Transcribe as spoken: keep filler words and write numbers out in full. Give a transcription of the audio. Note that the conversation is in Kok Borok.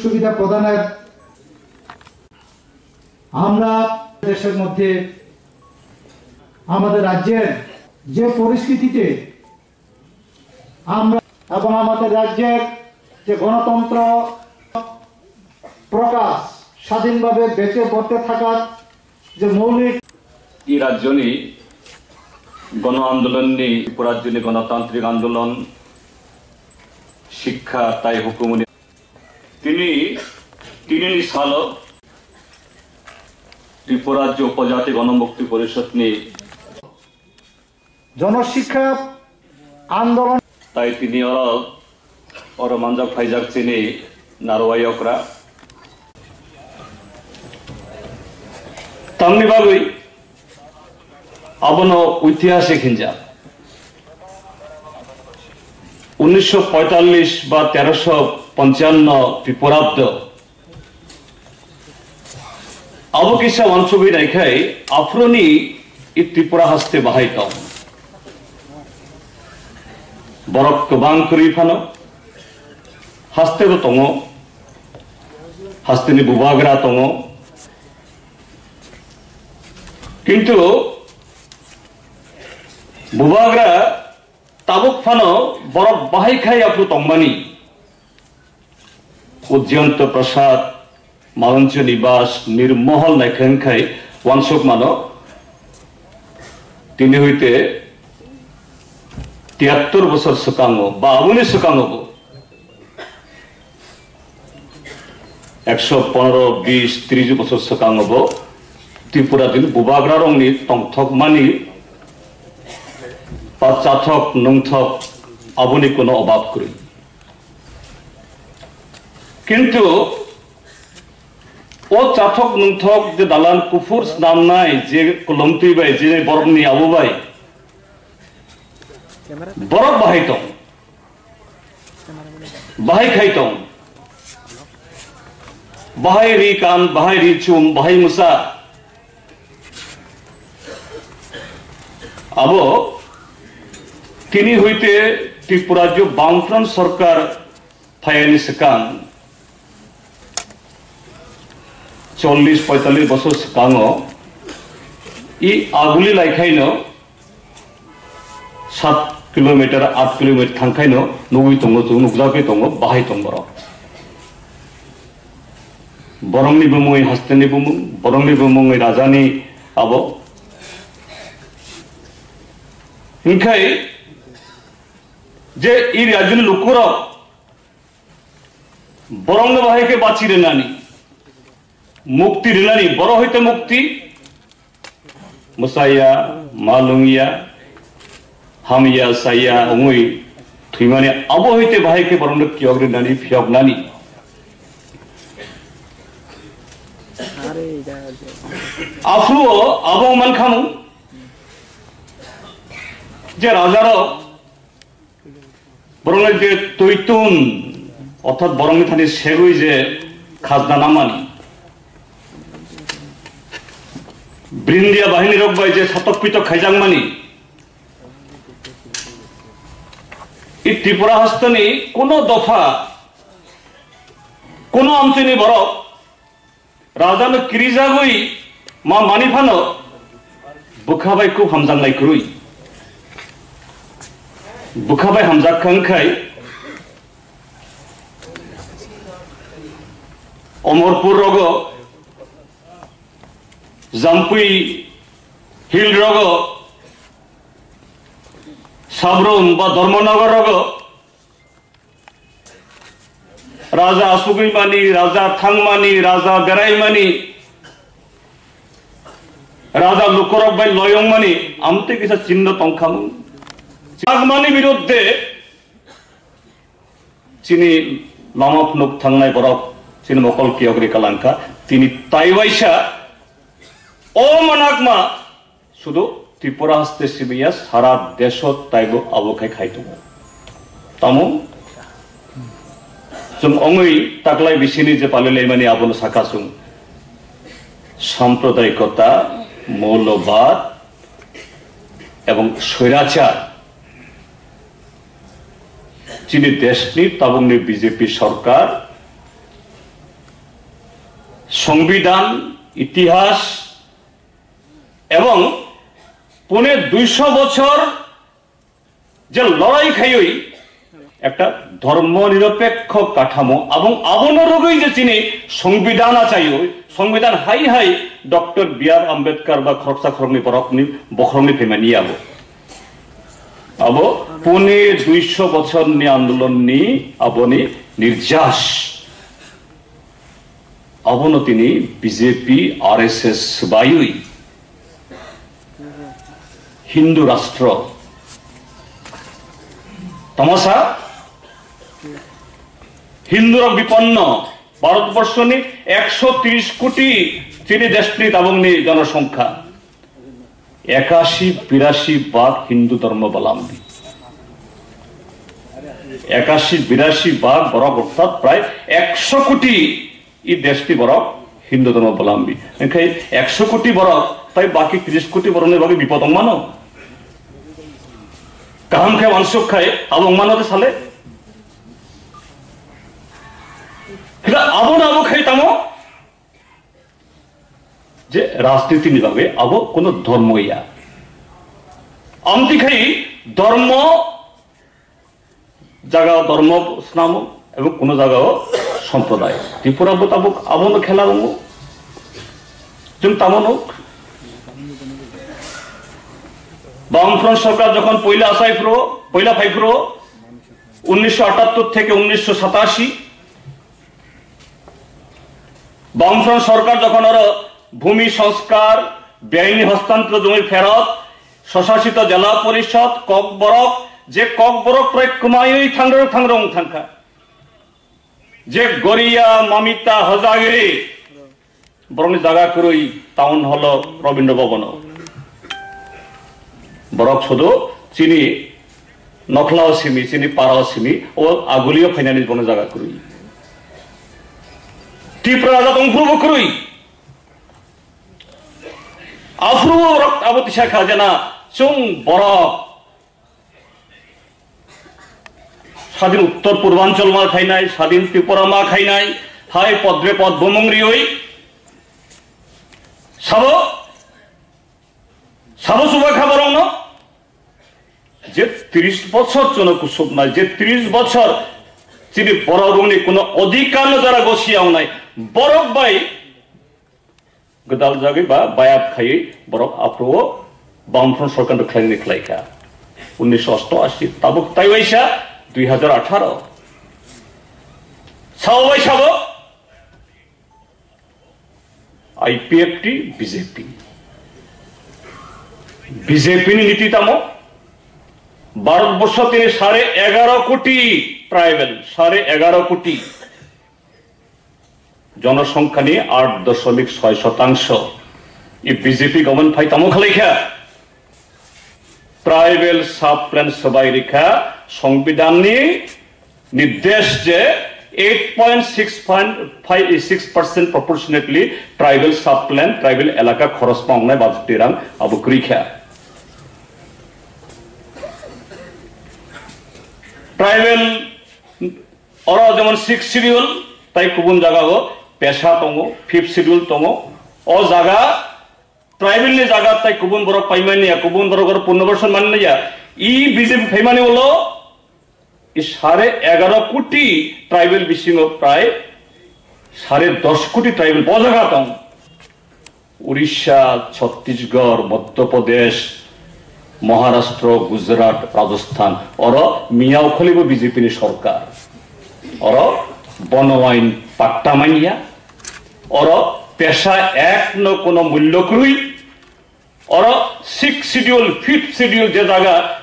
সুবিধা প্রদানের আমরা দেশের মধ্যে আমাদের রাজ্যের যে পরিস্থিতিতে আমরা এবং আমাদের রাজ্যের যে গণতন্ত্র প্রকাশ, স্বাধীনভাবে বেঁচে বসে থাকার যে মৌলিক ই rajyoni gono andolonni, Tripura rajyoni gonotantrik andolon, শিক্ষা, তাই হুকুমনি। Tini, tinini salo Tripura Rajya Upajati Gonomukti Porishod ni জনশিক্ষা আন্দোলন। Tai tini oro, oro manjak phaijak chini narwai okra. Tamni bagwi abono oitihasik hinjak. Unnisho poitallis ba terosho ponchanno Tripurabdo. Abo kisa wansugwi naikhai, aphuruni i Tripura haste bahai tong. Borok kwbang kwrwi phano, haste bo tongo, hasteni bubagra tongo. Kintu bubagra tabuk phano borok bahai khai aphuru tongmani. Ujjayanta Prasad, Malancha Nibas, Nirmohol naikhai khai wansuk mano. Tini hoite tiyattor bosor swkango, ba aboni swkango bo. Ekso pondro, bis, tris bosor swkango bo Tripura din bubagra rokni tongthokmani ba chathok nungthok aboni kuno obab kwrwi. Kintu o chathok nungthok je dalan kuphur snamnai je kolomtwi bai je borokni abo bai borok bahai tong, bahai khai tong, bahai ri kan, bahai ri chum, bahai mwsa. Abo tini hoite Tripura Rajyo Bamfront Sorkar phaiyani swkang chollish poitallish bosor swkango i aguli laikhaino sat kilometer, at kilometer thangkhaino nugwi tongo, chwng nukjagwi tongo, bahai tong borok. Borokni bumungwi hasteni bumung, borokni bumungwi rajani abo. Hinkhe je i rajyoni lukurok borokno bahai khe bachi rwnani, mukti rwnani, borok hoite mukti, mwsaya, malungya, hamya, saya wngwi thwimani abo hoite bahai khe borokno kiyok rwnani, phiyoknani. Aphuru abo mankhamung je rajarok borokni je tuitun, orthat borokni thani segwi je khajna namani, Brindia bahini rok bai je satok pitok khaijakmani, i Tripura hasteni kuno dopha, kuno amchini borok Rajano kirijagwi ma mani phano bwkha bai kub hamjaknai kwrwi. Bwkha bai hamjak kha wngkhai Omorpur rogo, Jampui Hill rogo, Sabrum ba Dharmanagar rogo, Raja asugwi mani, raja thangmani, raja beraimani, raja lukurok bai loyongmani, amtwi kisa chinno tongkhamung. Chakmani biruddhe chini lama phunuk thangnai borok chini mokol kiyokri kalangkha, tini taiwaisa o manakma Sudu Tripura haste simiya sara desho taibo abo khai khai tongo. Tamo chwng ongwi taklai bisini je palilaimani abono saka chwng sampradayikota, moulobad ebong swairachar. Chini deshni tabukni B J P sorkar সংবিধান, ইতিহাস এবং পৌনে দুইশো বছর যে লড়াই খাইই একটা ধর্ম নিরপেক্ষ কাঠামো এবং abono rwgwi je chini সংবিধান achaiwi, সংবিধান hai hai doctor B R Ambedkar ba khoroksa khoroknwi borokni, bokhoroknwi phaimani abo. Abo pune duisho bochorni andolonni aboni nirjas. Abono tini B J P, R S S swbaiwi Hindu rastro, tamasa Hindurok bipanno, Bharatborsoni ekso tris koti chini deshni tabukni jonosongkha. Ekashi birashi bhag Hindu dhormo balambi. Ekashi birashi bhag borok orthat prai ekso koti i deshni borok Hindu dhormo balambi. Engkhai ekso koti borok tai baki tris koti borokni bagwi bipod wng mano. Kaham khe wansuk khai abo wng mano de sale. Kila abo na abo khai tamo. Je rajniti ni bagwi abo kono dhormo ya. Amtwi khai dhormo jaga dhormo snamo ebong kono jaga o somproday. Tripura bo tabuk abono khela rongo. Chwng tamo nuk. Bamfront sorkar jokhon poila asai phuru, poila phai phuru, unnisho atattor theke unnisho satashi, বামফ্রন্ট সরকার যখন আরো ভূমি সংস্কার, বেআইনি হস্তান্তর জমি ফেরত, স্বশাসিত জেলা পরিষদ, ককবরক, যে ককবরক প্রায় কুমায়ুই থাংরং থাংরং থাংখা, যে গরিয়া, মামিতা, Hojagiri, borokni jaga kwrwi town hall o Rabindra Bhavan o. Borok sudu chini nokhlao simi, chini parao simi, o agulio phainani borokni jaga kwrwi. Tripura raja tongphuru bo kwrwi. Aphuru borok abo tisa kha jena chwng borok Sadin Uttor Purbanchal ma khainai, Sadin Tripura ma khainai, hai podre pod bumung riui. Sabo, sabo suba khabarongno, je tris bochor chono kusubnai, je tris bochor chini borok rungni kuno odhikar no jara gosi yawnai, borok bai gwdal jagwi ba bayat khaiwi borok aphuru o Bamfront sorkar no khlaini khlaikha. Unnisho osto ashi, tabuk taiwaisa dui hajar atharo. Sao bai sabo I P F T, B J P. B J P ni niti tamo? Bharatborsho tini sare egaro koti tribal, sare egaro koti. Jonosongkhani aat doshomik soi shotangso. I B J P government phai tamo khlaikha. Tribal sub plan swbai rikha, Songbidanni nirdesh je eight point six five six percent proportionately tribal sub plan, tribal elaka khoros ma wngnai budget rang abo kwrwi kha. Tribal oro jemon sixth schedule tai kubun jaga o pesa tongo, fifth schedule tongo. O jaga tribal ni jaga tai kubun borok paimani ya, kubun borok oro punnoborson manni ya. I B J P phaimani ulo i sare egaro koti tribal bisingo prai sare dos koti tribal bo jaga tong. Urisha, Chhattisgarh, Madhya Pradesh, Maharashtra, Gujarat, Rajasthan, oro miyao kholibo B J P ni sorkar. Oro bono ain patta manya, oro pesa ek no kono mullo kwrwi, oro sixth schedule, fifth schedule je jaga